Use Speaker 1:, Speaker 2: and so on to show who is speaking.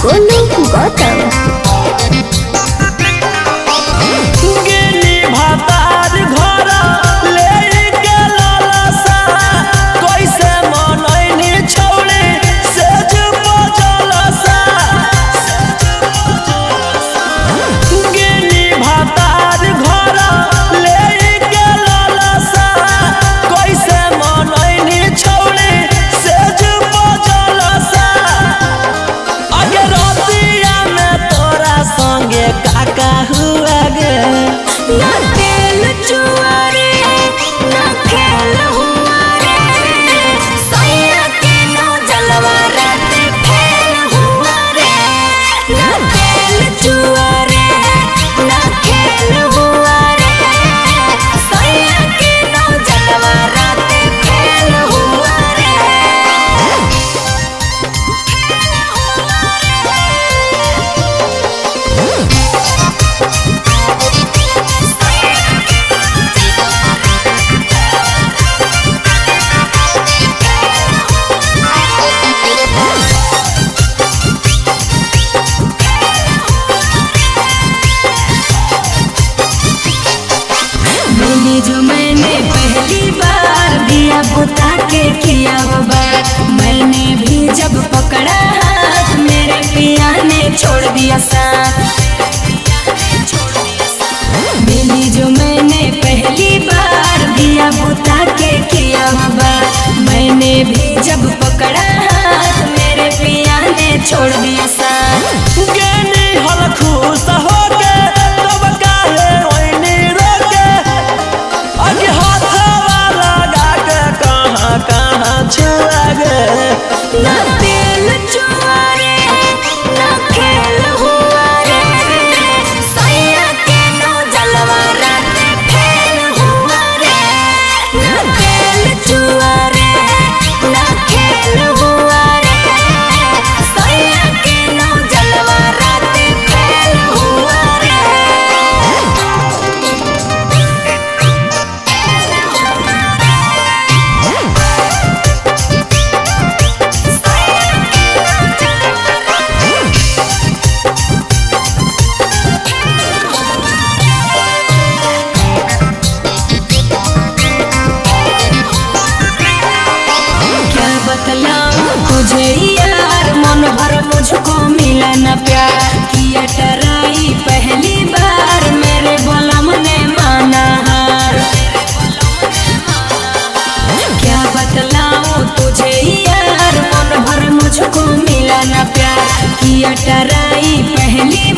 Speaker 1: गोलू गौतम।
Speaker 2: गिनी भातार घर ले के लालसा कैसे मनैनी छौड़ी सेज बजलसा। गिनी भातार घर ले के लालसा कैसे मनैनी छौड़ी सेज बजलसा। अगे रतिया में तोरा संगे काका हुआ गे।
Speaker 1: ना तेल चुआ रे ना खेल हुआ रे, सैया के नो जलवा रात फेल हुआ रे। ना तेल चुआ रे ना खेल हुआ रे, सैया के नो जलवा रात फेल हुआ रे।
Speaker 3: मिली जो मैंने पहली बार दिया बुता के किया वो बात, मैंने भी जब पकड़ा हाथ मेरे पिया ने छोड़ दिया साथ। मिली जो मैंने पहली बार दिया बुता के किया वो बात, मैंने भी जब पकड़ा हाथ मेरे पिया ने छोड़ दिया साथ।
Speaker 2: गेनी हल खुश होके तब काहे ओइनी रोके, अगे हाथवा लगा के कहाँ कहाँ छुआ गे।
Speaker 3: ना तेल चुआ रे ना खेल हुआ रे, सैया के नो जलवा रात फेल हुआ रे। ना तेल चुआ रे ना खेल हुआ रे, सैया के नो जलवा रात फेल हुआ रे। क्या बतलाऊं तुझे यार, मन भर मुझको मिला न प्यार। किया टराई पहली बार मेरे बलम ने माना हार। क्या बतलाऊं तुझे यार, मन भर मुझको मिला न प्यार। किया टराई पहली